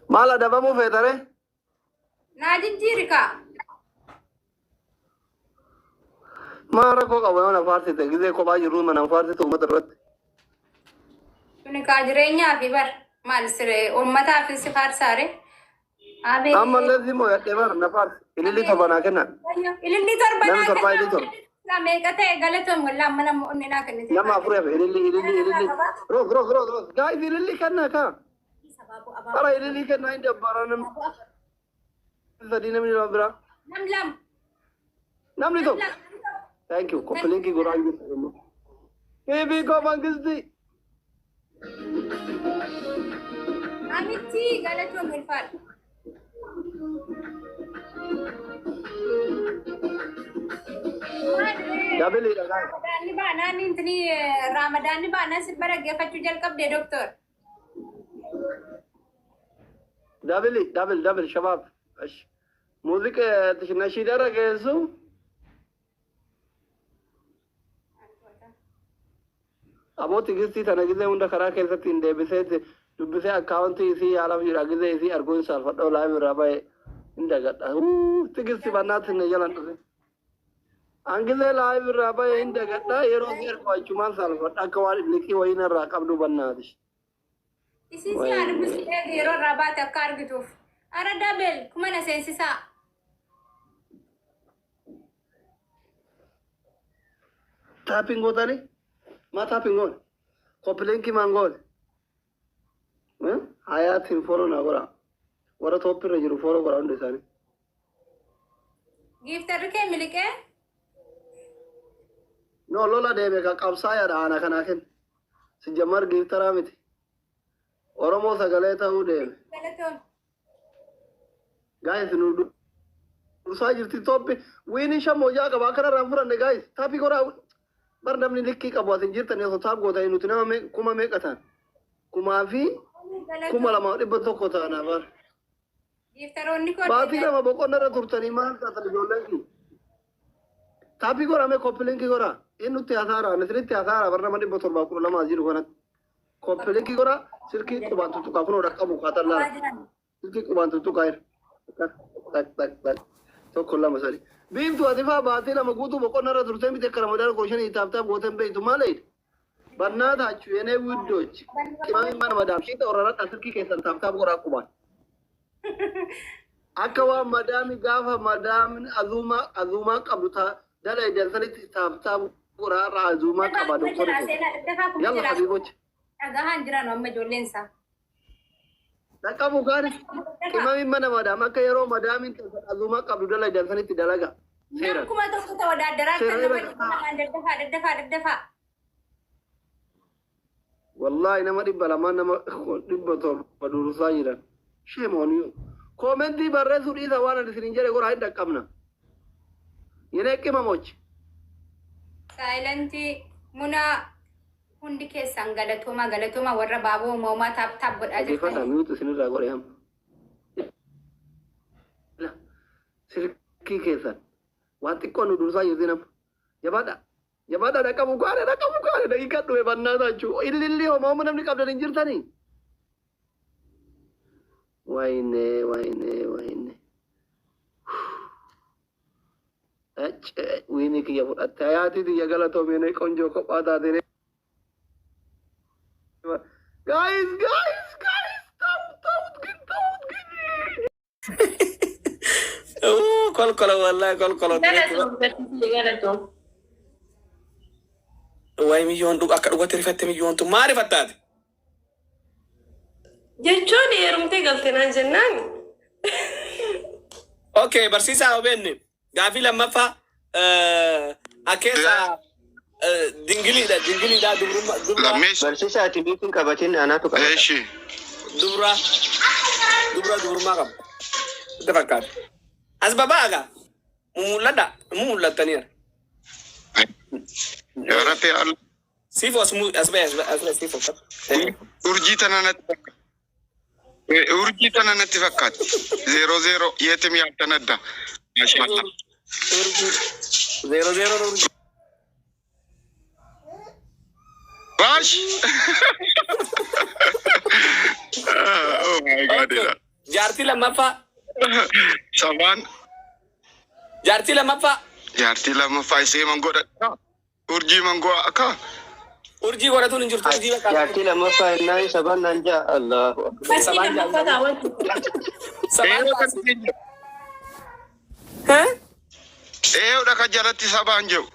Maal adabamuu feetare? Naa jijjiiri kaa. Maa rakkoo qaba yoo na faarsite gizee kophaa jirru mana faarsitu uummata irratti. Kuni kaa jireenyaa fi bar maal siree uummataaf si faarsaare. Abee. Ammallee si mooyadhee bar na faarsi. Ililli torba naa kenna. Ililli torba Namni naa torbaa kenna. ililli torba. Meeqa ta'e galatoom wallaa amma nama onnee naa kennite. Nama afur hafe ililli ililli ililli. Roos roos roos roos. Gaayis ililli kenna kaa. Ara ililli kenna hin dabbara namni sadii namni lama biraa. Nam lam. Namni tokko. Thank you. Koppilinkii godhaa jirtu immoo. Bibi koo mangisti. Amitti galatoom ulfaadha. Dabiliidha gaayis. Raamadaanni baanaan intini raamadaanni baanaan sirba dhaggeeffachuu jalqabde doktor. Dabili dabil dabil shabaab. Muuziqaa nashiidarra geessu. Aboo tigistii tana gizee hunda karaa keessatti hin deebisee dubbisee akkaawuntii isii yaalaaf jira gizee isii arguun saalfadhoo live irraa bahe hin dagadha. Tigistii bannaatti hin jalan dhufe. An gizee live irraa bahe hin dagadha yeroo isii argu achumaan saalfadha akka waan liqii wayii narraa qabdu bannaati. Isii si haa dubbisu eegi yeroo irraa baate akka argituuf. Ara dabel kuma na seensisaa. Tapping gootanii? Maa tapping goone? Copy linkii maan goone? Hayaatiin follow naa godhaa. Warra top irra jiru follow godhaa hundi isaanii. Gifterri kee miliqee. No lola deeme ka qabsaayaadha ana kanaa kenna. Si jammar gifteraa miti. Oromoo sagalee ta'uu deeme. Galatoom. Guys nu dursaa jirti top winii shan moojaa qaba akkana irraa hin fudhanne guys tap godhaa bar namni likkii qabu asin jirtanii osoo tap gootanii nuti nama kuma meeqa ta'an kumaa fi 2100 ta'an bar. Gifteroonni koo Baatii 2 boqonna irra turtanii maal taatan ijoolleen kun? Tap godhame copy link godhaa. Inni nutti hasaara isinitti hasaara bar nama 712 as jiru kanatti. Copy link godhaa silkii qubaan tuttuqaa kunoo dhaqqabu kaatan laala. Silkii qubaan tuttuqaa jira. Tak tak tak tak tokko lama sadi. Biiftuu ati faa baatii 2 guutuu boqonna irra turtee miti akka ramadaana 15 tap tap gooteen beektu maal eeyda? Bannaataachu yenee widdoch qimamii mana madaam shiita oraradha silkii keessan tap tap godhaa qubaan. Akka waan madaami gaafa madaamin azuumaa azuumaa qabdu ta dalaydan sanitti tap tap godhaa irraa azuumaa qaba doktori kun. Yalla habiboch. Dhagahaan jiran amma ijoolleen isaa. Dhaqqabu kaani qimamiin mana madaam akka yeroo madaamiin teessan azuumaa qabdu dalaydan sanitti dalaga. Nam Seeran. 1000 ta'u daaddaraa Seeran nama irra 200 daddafaa daddafaa daddafaa. Wallahi nama 200 nama 700 dursaa jiran. Shame on you. Commentii barreessuu dhiisa waan ani isinin jedhe godhaa hin dhaqqabna. Yenee qimamoch. Saayilantii munaa hundi keessan galatoomaa galatoomaa warra baaboo uumamaa tap tap godhaa Dhaggeeffadhaa jirtanii. mute isinirraa godhe amma. Silkii keessan waan xiqqoo nu dursaa jirti nama. Jabaadhaa. Jabaadhaa dhaqqabu kaane dhaqqabu kaane daqiiqaa dhume bannaa taachuu. Illilli homaa homaa namni qabdan hin jirtanii. Wayne wayne wayne. Winii kiyya fudhatte hayaatii tiyya galatoomii qonjoo kophaa taate. Guys guys guys ta'u ta'u gin ta'u gin. Kolkola wallahi kolkola. Galatoom barsiisee galatoom. Wayi miyyoon akka dhugatti rifatte miyyoon tun maa rifattaati? Jechuun heerumtee galte naan jennaan. Okay, barsiisaa OBN gaafii lammaffaa akkeessa dingiliidha dingiliidha dubrummaa dubra Lammeessa. Barsiisaa ati miikiin qabatin anaatu qabata. Eeshi. dubra dubra dubrummaa qaba. Itti fakkaata. As babaa egaa mumul'adha mumul'attaniira. Yaa Rabbi Allah. Siifoo as mu as ba'e as ba'e as ba'e siifoo. Urjii tana natti fakkaatti. Urjii tana natti fakkaatti. Zeeroo zeeroo yeetim yaaddan adda. Maashaallah. Urjii zeero zeero urjii. Baash. Oh my God. Okay. Jaartii lammaffaa. Sabaan Jaartii lammaffaa. Jaartii lammaffaa isee mangoodha. Urjii mangoo akka Urjii godhatuun hin jirtu, urjii bakka. Jaartii lammaffaa innaan sabaan naan jaa Allahu akbar. Jaartii lammaffaa taawwantu. Sabaan Eeyyuu kan taasise. Eh? Eeyyuudha kan jalatti sabaan jiru.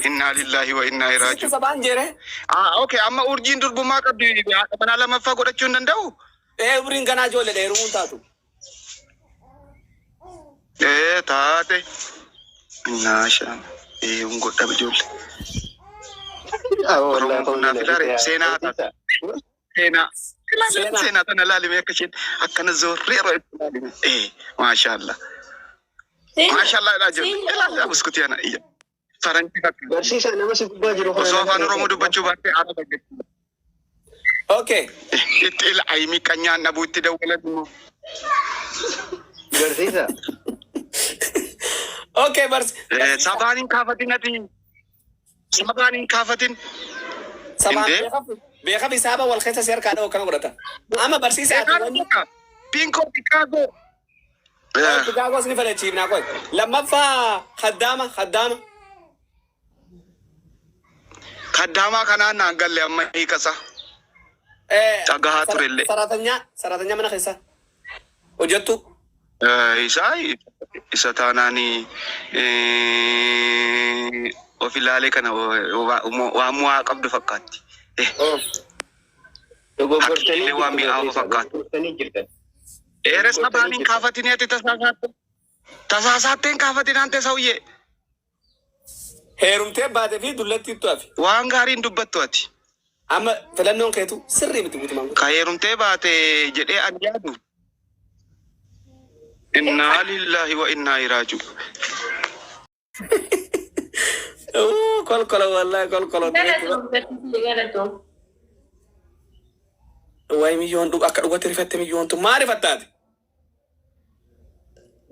Innaa lillaahi wa innaa ilaihi Siitu raaji'uun. sabaan jeere. Ah, okay, amma urjiin durbummaa qabdi, haadha manaa lammaffaa godhachuu hin danda'u? Ee, umriin ganaa ijoollee dheerumuun taatu. Ee, taate. Innaa shaan. Ee, hun godhab ijoollee. Oromoon kun naaf ilaale seenaa taate. Seenaa. Seenaa. Seenaa tana laalime akka isheen akkana zoorree yeroo itti laalime. Ee, maashaallah. Maashaallah ilaa jiru. Ilaa buskutii ana iyya. Faranjii fakkaata. Barsiisaa, nama si gubbaa jiru kana Osoo nama afaan Oromoo dheeraa. dubbachuu baattee araba jechuudha. Okay. Itti ila ayimii qanyaan dhabuu itti dawwalan immoo. Barsiisaa. Okay, Sabaan hin kaafatin ati. Sabaan hin kaafatin. Sabaan Indee? beekaa fi saaba wal keessa si harkaa dha'u akkana godhata. Amma barsiisaa ati wanni Pinkoo Pikaasoo. Chicaagos ni fedhachiifnaa qoy. Lammaffaa, khaddaama, khaddaama. Kaddaamaa kanaan naan galle amma hiikasa. Dhagahaa turellee. Saratanyaa, saratanyaa mana keessa. Hojjettu. Isaa isa taanaan of ilaalee kana waan mu'aa qabdu fakkaatti. Dogoggortanii Hakkiilee waan jirtu, mi'aawu barsiisaa. fakkaata. Dogoggortanii jirtan. Eres sabaan hin kaafatin ati tasaasaatti. Tasaasaatti hin kaafatin ante sauyyee. Heerumtee baatee fi dullattiittu hafi. Waan gaarii hin dubbattu ati. Amma filannoon keetu sirrii miti guutumaan guutuu. Ka heerumtee baate jedhee ani yaadu. Innaa lillahi wa innaa ilaihi raaji'uun. Kolkola, wallahi kolkola. Galatoom, barsiisee galatoom. Wayi miyyoon dhug akka dhugatti rifatte, miyyoontu maa rifattaati?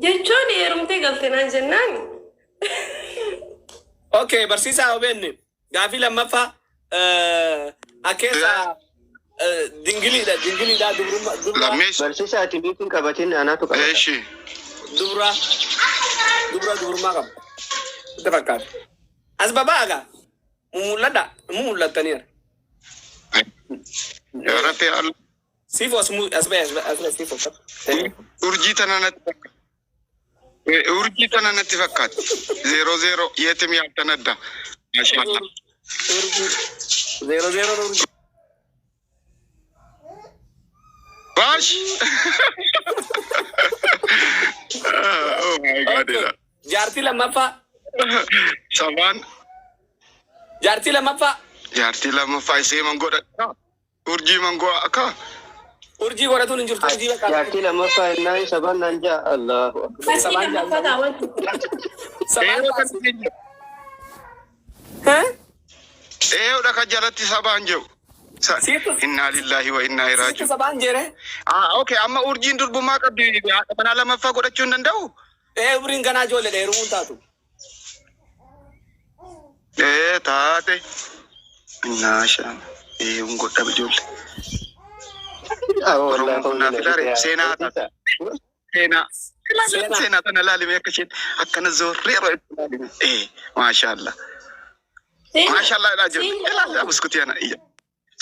Jechuun heerumtee galte naan jennaan. Okay, barsiisaa OBN, gaafii lammaffaa akeessa dingiliidha, dingiliidha, dubrummaa dubra. Lammeessi. Barsiisaa, ati miitiin qabatin, anaatu qabata. Eeshi. Dubra dubra dubrummaa qaba. Itti fakkaata. As babaa egaa mumul'adha, mumul'attaniira. Yaa Rabbi Allah. Siifoo as as ba'e, as ba'e, as ba'e siifoo. Urjii tana natti fakkaatti. Urjii tana natti fakkaatti. Zeeroo zeeroo yeetim yaaddan adda. Maashaallah. Zeero zeero urjii. Baash. Oh my God. Okay. Jaartii lammaffaa. Sabaan Jaartii lammaffaa. Jaartii lammaffaa isee mangoodha. Urjii mangoo akka Urjii godhatuun hin jirtu, urjii bakka. Jaartii lammaffaa innaan sabaan naan jaa Allahu akbar. Jaartii Sabaan lammaffaa taawwantu. Sabaan taasise. Eh? Eeyyudha kan jalatti sabaan jiru. Innaa lillaahi wa innaa ilaihi Siitu raaji'uun. sabaan jeere. Ah, okay, amma urjiin durbummaa qabdi, haadha manaa lammaffaa godhachuu hin danda'u? Ee, umriin ganaa ijoollee dheerumuun taatu. Ee, taate. Innaa shaan. Ee, hun godhab ijoollee. Oromoon kun naaf ilaale seenaa taate. Seenaa. Seenaa. Seenaa tana laalime akka isheen akkana zoorree yeroo itti laalime. Ee, maashaallah. Maashaallah ilaa jiru. Ilaa buskutii ana iyya.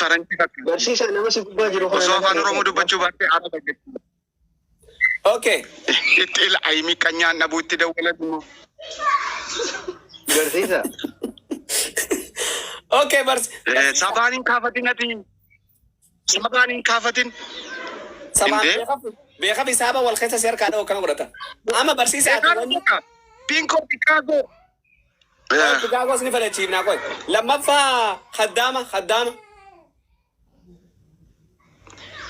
Faranjii fakkaata. Barsiisaa, nama si gubbaa jiru kana Osoo nama afaan Oromoo dheeraa. dubbachuu baattee araba jechuudha. Okay. Itti ila ayimii qanyaan dhabuu itti dawwalan immoo. Barsiisaa. Okay, Sabaan hin kaafatin ati. Sabaan hin kaafatin. Sabaan Indee? beekaa fi saaba wal keessa si harkaa dha'u akkana godhata. Amma barsiisaa ati wanni Pinkoo Pikaasoo. Chicaagos ni fedhachiifnaa qoy. Lammaffaa, khaddaama, khaddaama.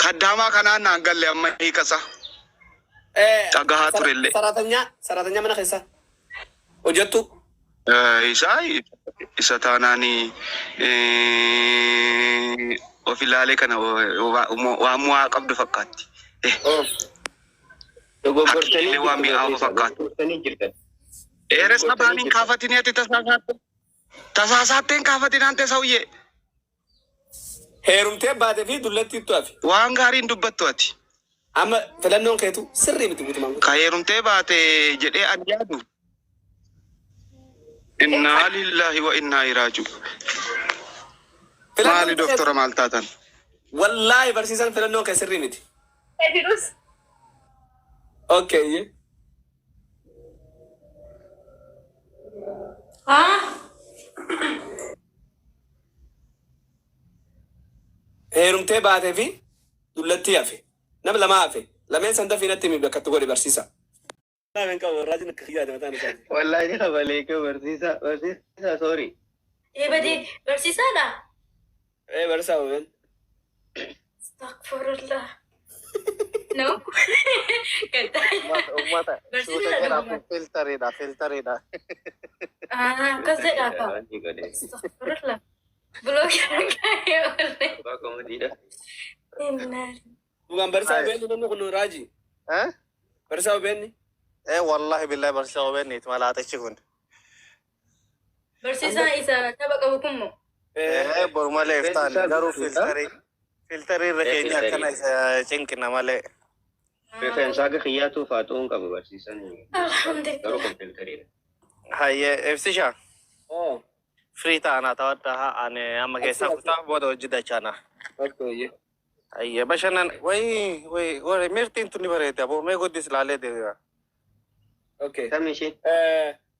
Kaddaamaa kanaan naan galle amma hiikasa. Dhagahaa turellee. Saratanyaa, saratanyaa mana keessa. Hojjettu. Isaa isa taanaan of ilaalee kana waan mu'aa qabdu fakkaatti. Dogoggortanii Hakkiilee waan jirtu, mi'aawu barsiisaa. fakkaata. Dogoggortanii jirtan. Eres sabaan hin kaafatin ati tasaasaatti. Tasaasaatti hin kaafatin ante sauyyee. Heerumtee baatee fi dullattiittu hafi. Waan gaarii hin dubbattu ati. Amma filannoon keetu sirrii miti guutumaan guutuu. Ka heerumtee baate jedhee ani yaadu. Innaa lillahi wa innaa ilaihi raaji'uun. Maali doktora maal taatan? Wallaahi barsiisaan filannoon kee sirrii miti. Jedhus. Okay. Haa? Heerumtee baatee fi dullattii hafe. Nama lama hafe. Lameen san dafii natti himi bakka itti godhi barsiisa. Lameen qabu raajiin akka kiyyaate mataan isaati. Wallaahi ni kabalee kee barsiisaa barsiisaa sorry. Eebadee barsiisaadha? Ee barsiisaa obeen. Astaghfirullah. No. Uummata uummata suuta Barsiisaadha jedhaa dhuguma. kun filtariidha filtariidha. Ah, akkas jedhaa kaa. Wanti godhe. Astaghfirullah. Bilookii argaa oolle. Abbaa komodiidha. Innaa. Dhugaan barsiisaa obeen namni kun raajii. Eh? Barsiisaa obeen. Eh wallahi billahi barsiisaa obenniiti malaaxichi kun. Barsiisaan isa tapha qabu kun moo? Eh boru malee iftaan garuu filtarii filtarii irra Eh, keenya filtarii. akkana isa cinqina malee. Rifeensa akka kiyyaatu faaxuu hin qabu barsiisan. Garuu Alhamdulillah. kun filtariidha. Hayyee ibsisha Oh. firii ta'anaa tawadda ani amma keessaa kutaa booda hojii dachaana. Okay. Hayyee bashannan wayi wayi wayi mirtiin tuni bareede aboo mee guddis laalee deebi'a. Okay. Tam ishee.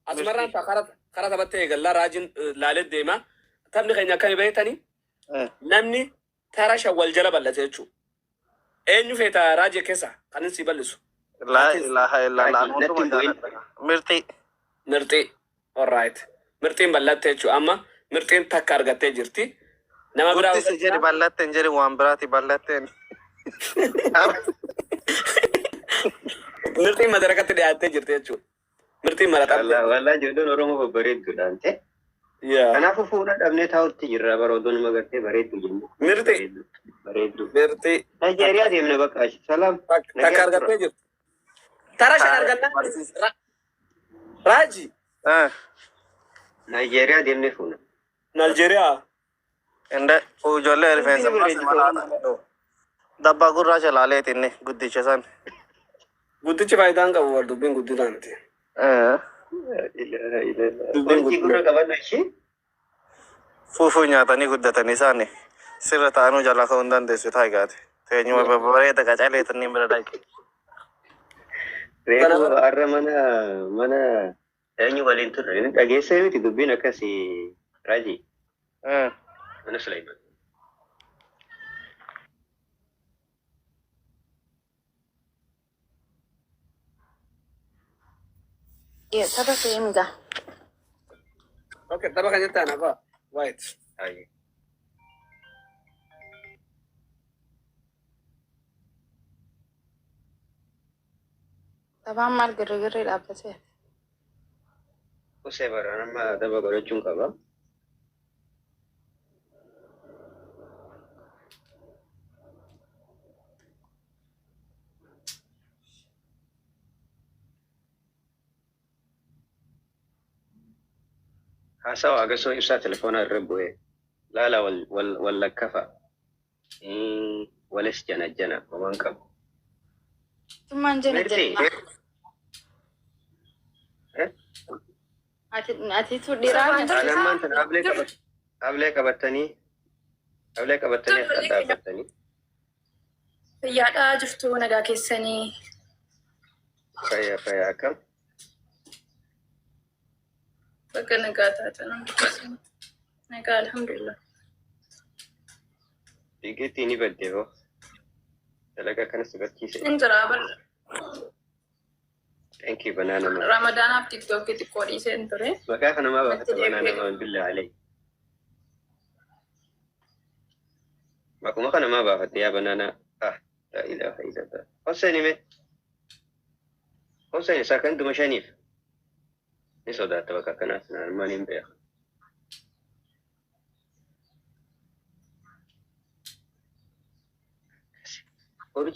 Asumarraan karaa taphattee eegallaa raajiin laalee deema. Taphni keenya akkami beektanii? Namni tara shan wal jala bal'ate jechuudha. Eenyu feeta raajii keessa kan inni si bal'isu? Laa ilaaha illallah Natti hin hunduma bu'in. jaaladha. Mirtii. Mirxii. Alright. Mirxiin bal'atte jechuudha. Amma mirxiin takka argattee jirti. Nama biraa Guddisi jedhi bal'atteen jedhi waan biraati bal'atteen. Mirxiin madarakatti dhiyaattee jirti jechuudha. Mirxiin maraxatte. Wallaahi ijoolleen Oromoo babbareedduudhaan ta'e. Yaa. Kanaafuu fuula dhabnee taa'utti jirra bara odoo nama gartee bareeddu jennu. Mirxii. Bareeddu. Mirxii. Naayijeeriyaa deemna bakka achi. Salaam. Takka argattee jirti. Tara shan argannaa. Raaji. Eh. Naayijeeriyaa deemnee fuuna. Naljeeriyaa. Inde ijoollee rifeensa muraasa malaaxa. Dabbaa gurraacha laaleeti inni guddicha san. Guddichi faayidaan qabu war dubbiin guddinaa miti. Eh. Dubbiin Urjii gurra qabanna ishee. Fuufuu nyaatanii guddatanii isaani sirra taa'anuu jalaa ka'uu hin dandeessu taayigaati. Teenyuma babbareeda qacaleetanii bira dhaqe. Reefu har'a mana mana eenyu waliin turre inni dhageessee miti dubbiin akkasii raajii Eh. mana Suleyman. Tapha fe'ee Okay, tapha kan jettaan abbaa. White. Ayi. Taphaan maal girrigirri dhaabbatee? Usee bara nama tapha godhachuun qaba. Haasawa agasoo ibsaa telefoonaa irra bu'ee laala wal wal wal lakkafa. Walis jana jana homaan qabu. Tummaan jena Mirti. jenna. Eh? Ati atitu dhiiraa Alammaan tan ablee qabat ablee qabatanii ablee qabatanii akka dhaabbatanii. Fayyaadhaa jirtu nagaa keessanii. Fayyaa fayyaa akkam. Bakka nagaa taatan hundi keessanii. Nagaa alhamdulillah. Fiigeetti ni badde hoo. Dalagaa kanas barsiise. Hin jira bar Thank you banana man. Ramadaanaaf tiktookii xiqqoo dhiisee hin ture. Maqaa kana maa baafata Natti banana deebi'e. man billaa alee. Maquma kana maa baafatte yaa banana. Ah, la ilaha illallah. Hossein hime. Hossein isaa kan dhuma shaniif. Ni sodaatta bakka akkanaas naan hin beeku. Urjii